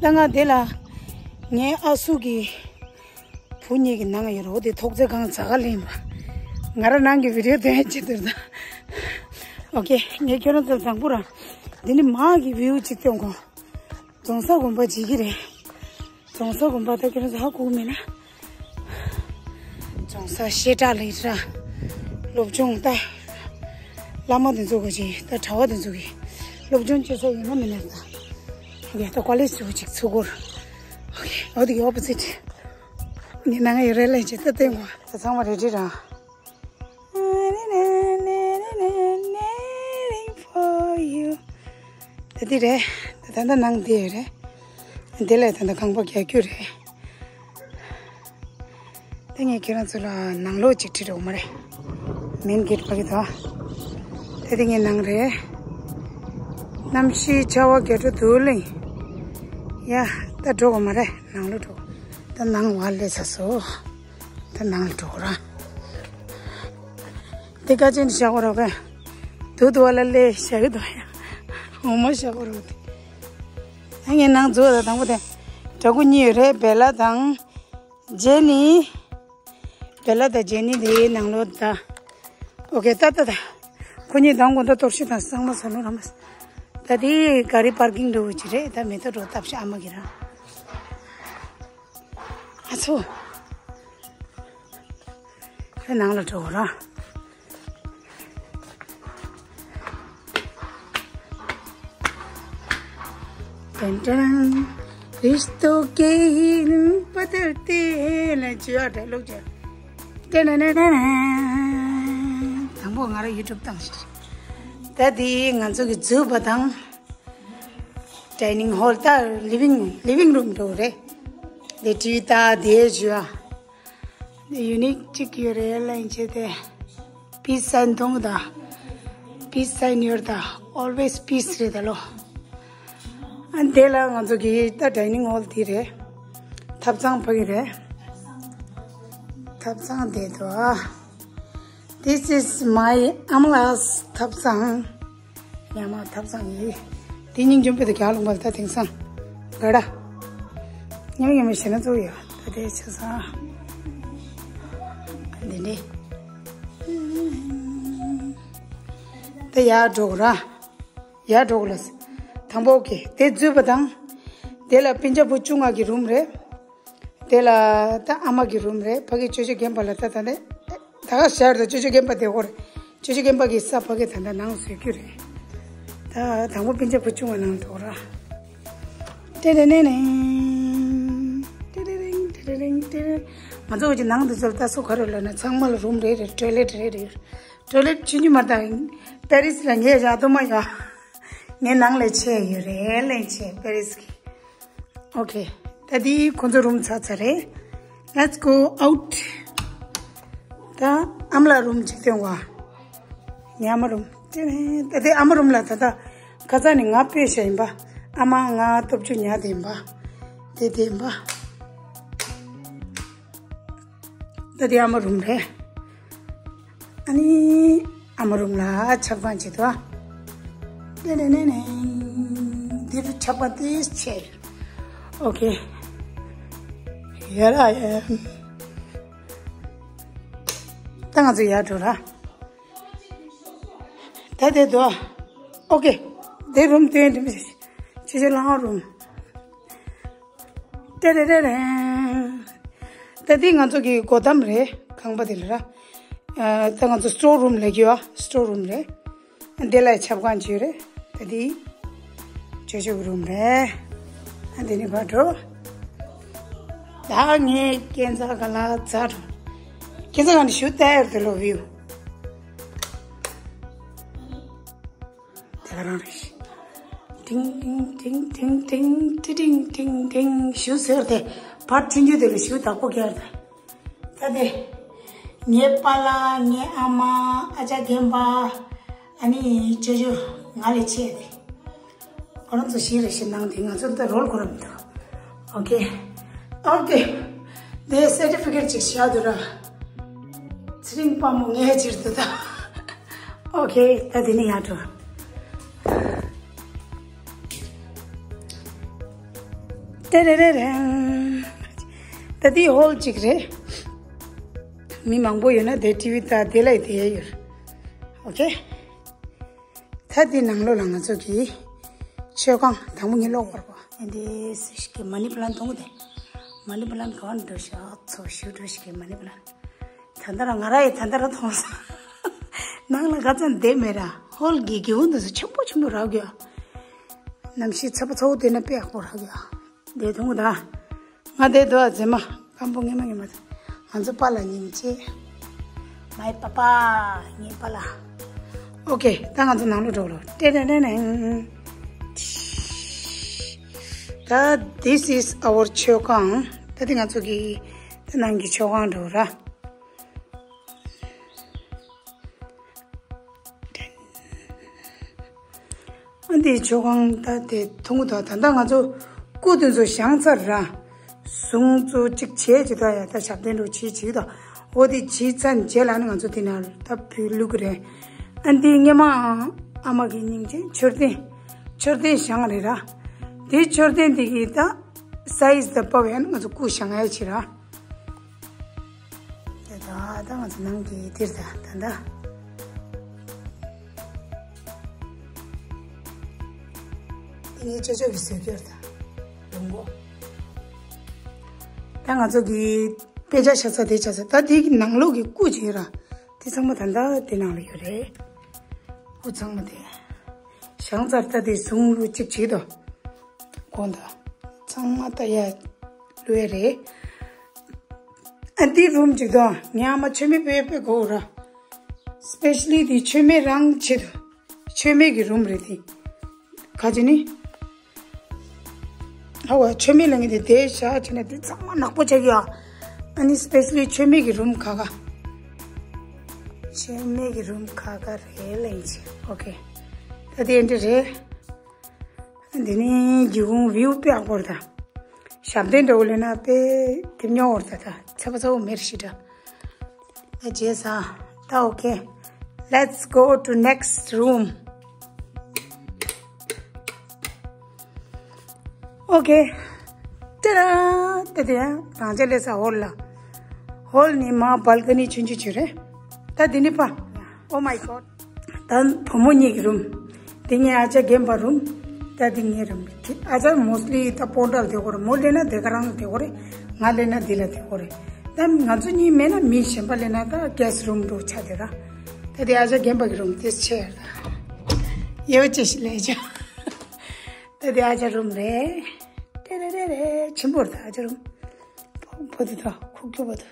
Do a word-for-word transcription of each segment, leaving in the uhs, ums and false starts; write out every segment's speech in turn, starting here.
ད་ང་དེ་ལ་ངའི་ཨ་སུ་གི་བུ་གཉིས་ཀྱི་ནང་ཡོད་རོ། དེ་ཐོག་བརྩེགས་ཁང་ཛ་དཀར་ལེན་པ། ང་རང་ནང་གི་བི་ཌི་ཡོ་དེ་ཅི་འདིར་ད། ཨོ་ཁེ། ངས་ཁྱོད་རང་ཚོར་དང་པོ་རང་འདི་ནི་མ་གི་བིའུ་ཅིག་སྟོན་གོ། རྫོང་སར་དགོན་པ་བརྗེད་ཀྱི་རེད། རྫོང་སར་དགོན་པ་ད་ཁྱོད་རང་ཚོ་ཧ་གོ་གི་མེད་ན། རྫོང་སར་བཤད་གྲྭ་ལས་ར། སློབ་སྦྱོང་ད། བླ་མ་དེ་ཚོ་གི་ཅིག་ད་གྲྭ་བ་དེ་ཚོ་གི་སློབ་སྦྱོང་བྱེད་ས་ཡོད་ན་མེད་ན་ད། ཡ་ད་ཀོ་ལེཇ་ཚོ་ཅིག་ཚུགས་སྐོར། ཨོ་དེ་གི་ཨོ་པོ་ཟིཊ། ངའི་ནང་ཡོད་རེད་ལས་བྱེད་ད་བསྟན་གོ། ད་ཚང་མ་རེ་ཌི་ར། ད་འདི་རེད། ད་ད་ནང་འདི་རེད། འདི་ལས་ད་ད་ཁང་པ་རྒྱག་རྒྱུ་རེད། ད་ངས་ཁྱེད་རང་ཚོ་ལ་ནང་ལོགས་ཅིག་ཁྲིད་འགྲོ་གི་མ་རེད། མེན་གེ་ཊི་ཕ་གི་ད། ད་འདི་ངའི་ནང་རེད། གནམ་གཤིས་ཆར་པ་རྒྱག་འགྲོ་འདུག་ལེ། ཡ། ད་འགྲོ་གི་མ་རེད། ནང་ལོགས་འགྲོ། ད་ནང་བ་སླེབས་ཚར་སོང་། ད་ནང་ལ་འགྲོ་ར། དེ་ཀ་ཅན་ཤ་གོ་ར་ག། དུ་དུ་བ་ལ་ལེ་ཤ་གི་དོ་ཡ། འོ་མ་ཤ་གོ་ར་དེ། ད་ངའི་ནང་འཛུལ་བ་དང་པོ་དེ། དྲ་གུ་གཉིས་ཡོད་རེད། བེ་ལ་དང་། ཇེ་ནི། བེ་ལ་དང་ཇེ་ནི་དེའི་ནང་ལོགས་ད། ཨོ་ཁེ་ད་ད་ད། ཁོ་གཉིས་དང་གོ་ད་གཏོར་ཤི་དང་གཙང་མ་ཟ་ནོ་ར་མ། ད་དེ་ག་རི་པར་ཀིང་འགྲོ་བ་ཅི་རེད། ད་མེ་ཏོག་འགྲོ་སྟབས་ཤ་ཨ་མ་གི་ར། ཨ་ཚོ། ཁྱོད་ནང་ལ་འགྲོ་ར། ཏན་ཏན། རིས་ཏོ་ཀེ་ཧི་ནི་པ་ཏེ་ཏེ་ལ་ཇུ་ཨ་ཏེ་ལོག་ཇུ། ཏེ་ནེ་ནེ་ནེ་ནེ། དང་པོ་ང་རང་ཡུ་ཊུབ་བཏང་ཞིག་ད་དེ་ང་ཚོ་གི་འཛུལ་བ་དང་། ཌའི་ནིང་ཧོལ་ད་ལི་ཝིང་ལི་ཝིང་རུམ་འགྲོ་རེད། དེ་ཊི་ཝི་ད་དེ་ཞུ་ཨ། དེ་ཡུ་ནིག་ཅིག་ཡོད་རེད་ལན་བྱེད་དེ། པིས་སའིན་མཐོང་ད། པིས་སའིན་ཡོད་ད། ཨོལ་ཝེས་པིས་རེད་ད་ལོ། ཨ་དེ་ལ་ང་ཚོ་གི་ད་ཌའི་ནིང་ཧོལ་དེ་རེད། ཐབ་ཚང་ཕ་གི་རེད། ཐབ་ཚང་དེ་དོ། This is my ཨ་མ་ལགས་ཐབ་ཚང་། ཉ་མ་ཐབ་ཚང་ཡིན། དེ་སྙིང་རྗེ་པོ་དེ་ག་ལུང་པ་ད་དེང་སང་། ག་ད། ཉམས་ཉམས་ཞེ་ན་ཚོ་ཡོད་ད་དེ་ཆ་ཚང་། འདི་འདྲི། དེ་ཡར་འགྲོ་གི་ར། ཡར་འགྲོ་གི་ལ། དང་པོ་ཨོ་ཁེ་དེ་འཛུལ་བ་དང་། དེ་ལ་སྤུན་ཆ་བུ་ཆུང་ང་གི་རུམ་རེད། དེ་ལ་ད་ཨ་མ་གི་རུམ་རེད། ཕ་གི་ཅོ་ཅོ་རྒན་པ་ལ་ད་ད་ནས་ད་ག་ཤར་དུ་ཅོ་ཅོ་རྒན་པ་དེ་ཧོར་ཅོ་ཅོ་རྒན་པ་གི་ས་ཕ་གི་ད་ད་ནང་བཟོས་རྒྱུ་རེད། ད་དང་པོ་སྤུན་ཆ་བུ་ཆུང་བ་ནང་འགྲོ་ར། ཏེ་རེ་ནེ་ནེ། ཏེ་རེ་རིང་ཏེ་རེ་རིང་ཏེ་རེ། ང་ཚོ་གི་ནང་དུ་ཚུར་ལྟ་སུ་ག་རེ་ལབ་ན་ཚང་མ་ལ་རུམ་རེ་རེ་ཊོའི་ལེཊ་རེ་རེ་ཡོད། ཊོའི་ལེཊ་ཆུང་ཆུང་མ་རེད་ད། པེ་རིས་ལ་ངས་བཞག་དུ་མ་ཡོད། ངའི་ནང་ལས་ཆེ་ཡོད་རེད་ལས་ཆེ་པེ་རིས་ཀྱི། ཨོ་ཁེ། ད་དེ་ཁོ་ཚོ་རུམ་ཚར་ཚར་རེད། Let's go out. ད་ཨ་མ་ལགས་རུམ་གཅིག་སྟོན་བ། ངའི་ཨ་མ་རུམ། ད་དེ་ཨ་མ་རུམ་ལ་ད་ད་ཁ་སང་ནས་ང་ཕེབས་ཤག་ཡིན་པ། ཨ་མ་ང་སྟོབས་ཆུ་ཉལ་དེ་ཡིན་པ། དེ་དེ་ཡིན་པ། ད་དེ་ཨ་མ་རུམ་རེད། ཨ་ནི་ཨ་མ་རུམ་ལ་ཆབ་གང་བྱེད་དོ། ཏེ་ནེ་ནེ་ནེ། འདི་ཆབ་གང་ཏེ་ཆེ། ཨོ་ཁེ། ཡ་ར་ཡ། ད་ང་ཚོ་ཡར་འགྲོ་ར། ད་དེ་དོ། ཨོ་ཁེ། དེ་རུམ་དེ་འདི་མི་ཆེ་ཆེ་ལང་རུམ། ཏེ་རེ་རེ་རེ། ད་འདི་ང་ཚོ་གི་སྒོ་འགྲམ་རེད། ཁང་པ་དེ་ལ་ར། ཨ་ད་ང་ཚོ་སི་ཊོར་རུམ་ལབ་ཀྱི་ཡོད། སི་ཊོར་རུམ་རེད། འདི་ལ་ཆབ་གང་བྱོས་རེད། ད་འདི་ཅོ་ཅོ་གི་རུམ་རེད། ཨ་འདི་ནི་ཕར་འགྲོ། ད་ངས་སྐས་འཛེག་ག་ལ་ཚར། སྐས་འཛེག་ག་ནི་ཞུ་ཏེ་ཡོད་དེ་ལོ་བིའུ། དེ་ག་རང་རེད། ཏིང་ཏིང་ཏིང་ཏིང་ཏིང་ཏི་ཏིང་ཏིང་ཏིང་ཞུ་ཟེར་ཏེ་བར་ཐུན་རྒྱུ་དེ་ལ་ཞུ་བདག་པོ་རྒྱག་ཏེ། ད་དེ། ངའི་པཱ་ལགས་ངའི་ཨ་མ་ཨ་ཅག་རྒན་པ། ཨ་ནི་ཅོ་ཅོ་ང་ལས་ཆེ་དེ། ཁོ་རང་ཚོ་ཞིག་རེ་ཞིག་གནང་དེ་ང་ཚོ་ད་རོལ་ཁོ་རང་མི་འདུག་ཨོ་ཁེ། ཨོ་ཁེ། དེ་སེར་ཊི་ཕི་ཀེཊ་ཅིག་བཞག་འདུག་ར། ཚེ་རིང་དཔའ་མོ་ངའི་ཕྱིར་དུ་ད། ཨོ་ཁེ། ད་དེ་ནི་ཡར་འགྲོ། ཏེ་རེ་རེ་རེ། ད་འདི་ཧོལ་གཅིག་རེད། མི་མང་པོ་ཡོད་ན་དེ་ཊི་ཝི་ད་དེ་ལ་དེ་ཡོད། ཨོ་ཁེ། ད་འདི་ནང་ལོགས་ལ་ང་ཚོ་གི་མཆོད་ཁང་དང་པོ་ཉིད་ལོག་བར་གོ། འདི་སི་ཞིག་གི་མ་ནི་པ་ལན་མཐོང་གི་དེ། མ་ནི་པ་ལན་ག་བ་འགྲོ་ཤག་ཚོ་ཞུ་འགྲོ་ཞིག་གི་མ་ནི་པ་ལན། ད་ལྟ་ར་ང་ར་ཡི་ད་ལྟ་ར་མཐོང་སོང་། ནང་ལ་ག་ཚོད་བསྡད་མེད་ར། ཧོལ་གི་སྒེའུ་ཁུང་དེ་ཚོ་ཆེན་པོ་ཆེན་པོ་རག་གི་ཡ། གནམ་གཤིས་ཚ་པོ་ཚ་པོ་དེ་ན་དཔེ་ཡག་པོ་རག་གི་ཡ། དེ་མཐོང་གི་ད། ང་དེ་དུ་ཨ་ཛེ་མ་སྐམ་པོ་ངེ་མ་ངེ་མ་ད། ང་ཚོ་པཱ་ལགས་སྙིང་རྗེ། མའི་པ་པ། ངའི་པཱ་ལགས། ཨོ་ཁེ། ད་ང་ཚོ་ནང་ལོགས་འགྲོ་རོགས། ཏེ་ཏེ་ཏེ་ཏེ། ད་this is our མཆོད་ཁང་། ད་དེ་ང་ཚོ་གི་ད་ནང་གི་མཆོད་ཁང་འགྲོ་ར། ཨ་འདི་མཆོད་ཁང་ད་དེ་མཐོང་གི་ད། ད་ལྟ་ང་ཚོ་སྐུ་དེ་ཚོ་བཞེངས་ཚར་ར། གཟུངས་ཚོ་གཅིག་བྱས་ཅི་ད་ཡ། ད་ཞབས་བརྟན་འགྲོ་བྱེད་ཅིག་ད། འོ་དེ་བྱས་ཚར་རྗེས་ལ་ནི་ང་ཚོ་དེ་ན་ད་བུ་བླུག་གི་རེད། ཨ་འདི་སྔས་མ་ཨ་མ་གི་སྙིང་རྗེ་མཆོད་རྟེན། མཆོད་རྟེན་བཞེངས་རེད་ར། དེ་མཆོད་རྟེན་དེ་གི་ད་སའི་ཛི་ད་ཕབ་ཡ་ནི་ང་ཚོ་སྐུ་བཞེངས་ཡ་ཆེ་ར། དེ་ད་ད་ང་ཚོ་ནང་གི་དེར་ད་ད་ད། དེ་ངའི་ཅོ་ཅོ་གི་བཟོས་ཀྱོར་ད། ལུང་གོ། ད་ང་ཚོ་གི་དཔེ་ཆ་བཞག་ས་དེ་བྱ་ས་ད་དེ་གི་ནང་ལོགས་ཀྱི་སྐུ་བྱེད་ར། དེ་ཚང་མ་ད་ད་དེ་ནང་ལ་ཡོད་རེད། སྐུ་ཚང་མ་དེ། བཞེངས་ཚར་ད་དེ་གཟུངས་བླུག་གཅིག་བྱེད་དོ། དགོངས་དག་ཚང་མ་ད་ཡ་བླུག་ཡ་རེད། ཨ་འདི་རུམ་གཅིག་དང་ཉག་མ་མཆོད་མེ་སྤོས་སྤོས་དགོས་ར། སི་པེ་ཤ་ལི་དེ་མཆོད་མེ་རང་ཆེད་དུ་མཆོད་མེ་གི་རུམ་རེད་དེ། ག་ཅི་ནི། ཧ་བ་མཆོད་མེ་ལེན་གི་དེ་དེ་བཞག་བྱས་ན་དེ་ཚང་མ་ནག་པོ་ཆགས་ཀྱི་ཡ། ཨ་ནི་སི་པེ་ཤ་ལི་མཆོད་མེ་གི་རུམ་ཁ་ཁ། མཆོད་མེ་གི་རུམ་ཁ་ཁ་རེད་ལེན་ཆེ། ཨོ་ཁེ། ད་དེ་འདྲ་རེད། འདི་ནི་སྒེའུ་ཁུང་བིའུ་དཔེ་ཡག་པོ་རེད་ད། ཞབས་བརྟན་འདྲ་བོ་ལེན་ན་དཔེ་དེབ་ཉོ་བར་ད་ད་ཚ་པོ་ཚ་པོ་མེར་ཤི་འདྲ། ད་རྗེས་ས་ད་ཨོ་ཁེ། Let's go to next room. ཨོ་ཁེ། ཏེ་ར། ཏེ་ཏེ། རང་ཅག་ལས་ས་ཧོལ་ལ། ཧོལ་ནི་མ་བལ་ཀ་ནི་ཆུང་ཆུང་ཆུང་རེད། ད་འདི་ནི་པ། Oh my god. ད་བུ་མོ་གཉིས་ཀྱི་རུམ། དེ་ངའི་ཨ་ཅག་རྒན་པ་རུམ། ད་འདི་ངའི་རུམ། ཨ་ཅག་མོ་སི་ལི་ད་སྤོན་ཊ་ལ་བསྡད་ཀྱི་ཡོད་རེད། མོ་སླེབས་ན་དེ་ག་རང་ལ་བསྡད་ཀྱི་ཡོད་རེད། ང་སླེབས་ན་འདི་ལ་བསྡད་ཀྱི་ཡོད་རེད། ད་ང་ཚོ་གཉིས་མེད་ན་མི་གཞན་པ་སླེབས་ན་ད་གྷེ་སི་ཊི་རུམ་འདྲ་ཆགས་བསྡད་ར། ད་འདི་ཨ་ཅག་རྒན་པ་གི་རུམ་དེ་ཆེ་ཡ་ར། ཡོ་ཅེ་ཞིག་ལས་ཅག་ད་འདི་ཨ་ཅག་རུམ་རེད། ཏེ་རེ་རེ་རེ། ཆེན་པོ་རེད་ད་ཨ་ཅག་རུམ། བོ་དེ་ད་ཁུག་ཀྱོ་བོ་ད།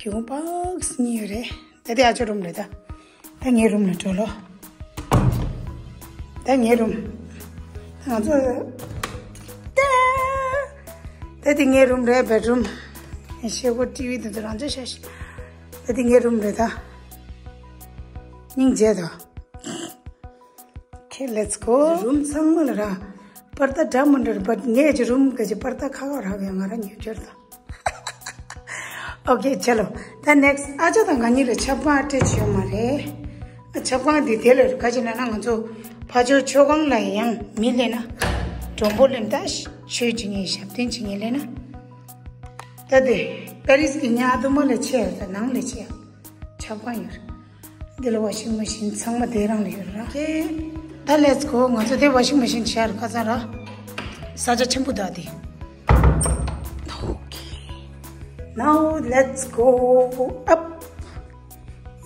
གྱོང་པགས་གཉིས་ཡོད་རེད། ད་དེ་ཨ་ཅག་རུམ་རེད་ད། ད་ངའི་རུམ་ལ་འགྲོ་ལོ། ད་ངའི་རུམ། ང་ཚོ། ད། ད་དེ་ངའི་རུམ་རེད་བེད་རུམ། ཤེལ་སྒོ་ཊི་ཝི་དེ་ཚོ་རང་ཚོ་ཤ་ཤ། ད་དེ་ངའི་རུམ་རེད་ད། སྙིང་རྗེ་ད། Okay, let's go. རུམ་ཚང་མ་ལ་ར། པར་ད་འདྲ་མི་འདྲ་རེད། བཊ་ངས་ཀྱི་རུམ་ག་ཅི་པར་ད་ཁ་ཁ་རག་ཡོད། ང་ར་ཉོས་ཀྱོར་ད། Okay, ཆ་ལོ། ད་next ཨ་ཅག་དང་ང་གཉིས་ལ་ཆབ་ཁང་ཨ་ཊེཆ་ཡོད་མ་རེད། ཨ་ཆབ་ཁང་འདི་དེ་ལ་ག་ཅི་ན་ན་ང་ཚོ་ཕ་ཇོ་མཆོད་ཁང་ལ་ཡང་མི་སླེབས་ན། མགྲོན་པོ་སླེབས་ན་ད་ཆོས་བྱེད་མཁན་ཞབས་བརྟན་བྱེད་མཁན་སླེབས་ན། ད་དེ་པེ་རིས་ཀྱི་ཉ་དུ་མ་ལ་ཆེ་ཡ་ད་ནང་ལ་ཆེ་ཡ། ཆབ་ཁང་ཡོད་རེད། འདི་ལ་ཝ་ཤིང་མ་ཤིན་ཚང་མ་དེ་རང་ལ་ཡོད་ར། ཀེ། ད་let's go. ང་ཚོ་དེ་ཝ་ཤིང་མ་ཤིན་ཤར་ཁ་ཚ་ར། ས་ཆ་ཆེན་པོ་ད་དེ། Okay. Now let's go up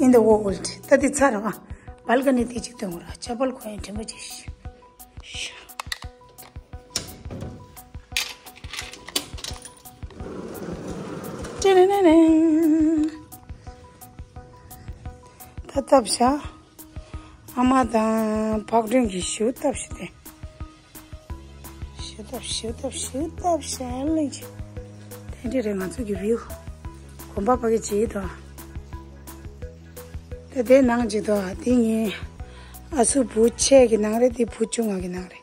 in the world. ད་དེ་ཚ་ར་བ། བལ་ཀ་ནི་དེ་གཅིག་སྟོན་ར། ཆ་བལ་ཁོ་ཡང་དྲན་པ་ཅིག་ཤ། ཅི་རེ་ནེ་ནེ། ད་བཏབ་ཤག་ཨ་མ་དང་ཕག་སྒྲོན་གྱིས་ཞུ་བཏབ་ཤག་སྟེ། ཞུ་བཏབ་ཞུ་བཏབ་ཞུ་བཏབ་ཤག་ལེ་ཅི། དེ་འདྲ་རེད་ང་ཚོ་གི་བིའུ། གོམ་པ་ཕ་གི་བྱེད་དོ། ད་དེ་ནང་ཅིག་དོ། དེ་ངའི་ཨ་སུ་བུ་ཆེ་གི་ནང་རེད། དེ་བུ་ཆུང་ང་གི་ནང་རེད།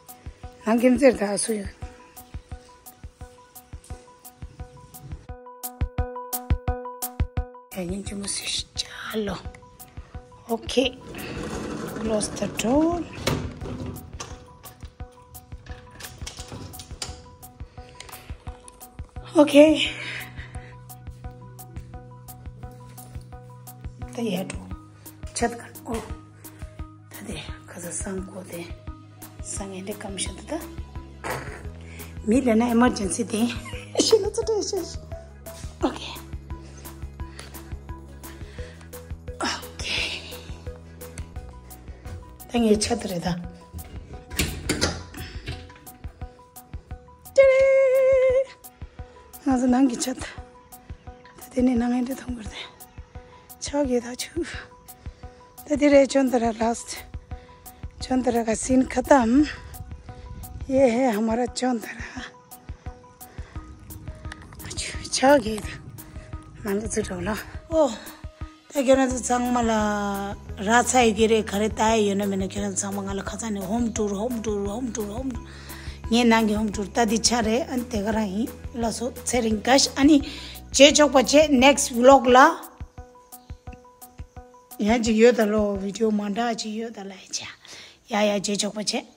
ནང་ཁྱིམ་མཚེས་ད་ཨ་སུ་ཡོད། ཡ་ཉིན་ཅི་མོ་སི་ཅ་ལོ། Okay. Close the door. ཨོ་ཁེ། ད་ཡར་འགྲོ། ཆད་ག་ཨོ། ད་དེ་ཁ་ས་སང་གོ་དེ། སང་ངན་དེ་སྐམ་ཤ་འདུག་ད། མི་ལ་ན་ཨེ་མར་ཇེན་སི་དེ། ཤི་ན་ཚོ་དྲན་ཤེས། ཨོ་ཁེ། ཨོ་ཁེ། ད་ངའི་ཆད་རེད་ད། ཏེ་རེ། ང་ཚོ་ནང་གི་ཆད། ད་དེ་ནས་ནང་ངན་དེ་མཐོང་གི་རེད། ཆོག་གི་ད་ཆུ། ད་དེ་རེད་ཅོན་ཏ་ར་ལཱ་སི་ཊི། ཅོན་ཏ་ར་ག་སིན་ཁ་ཏམ། ཡེ་ཧེ་ཧ་མ་ར་ཅོན་ཏ་ར། ཆོག་གི་ད། ནང་གི་ཚུར་འགྲོ་ལ། ཨོ། ད་ཁྱེད་རང་ཚོ་ཚང་མ་ལ་རག་ཚར་ཡོད་ཀྱི་རེད། ག་རེ་ལྟ་ཡི་ཡོད་ན་མེད་ན་ཁྱེད་རང་ཚོ་ཚང་མ་ང་ལ་ཁ་སང་ནས་ཧོམ་ཊུར་ཧོམ་ཊུར་ཧོམ་ཊུར་ཧོམ་ཊུར། ངའི་ནང་གི་ཧོམ་ཊུར་ད་འདི་ཆ་རེད། ཨ་ནི་དེ་ག་རང་ཡིན། ལགས་སོ། ཚེ་རིང་བཀྲ་ཤིས། ཨ་ནི་རྗེས་ཕྱོགས་པ་བྱས་ནེག་སི་ཝི་ལོག་ལ་ཡང་ཅིག་ཡོད་ད་ལོ། བི་ཌི་ཡོ་མ་འདྲ་ཅིག་ཡོད་ད་ལ་ཡ་ཆ། ཡ་ཡ་རྗེས་ཕྱོགས་པ་བྱས།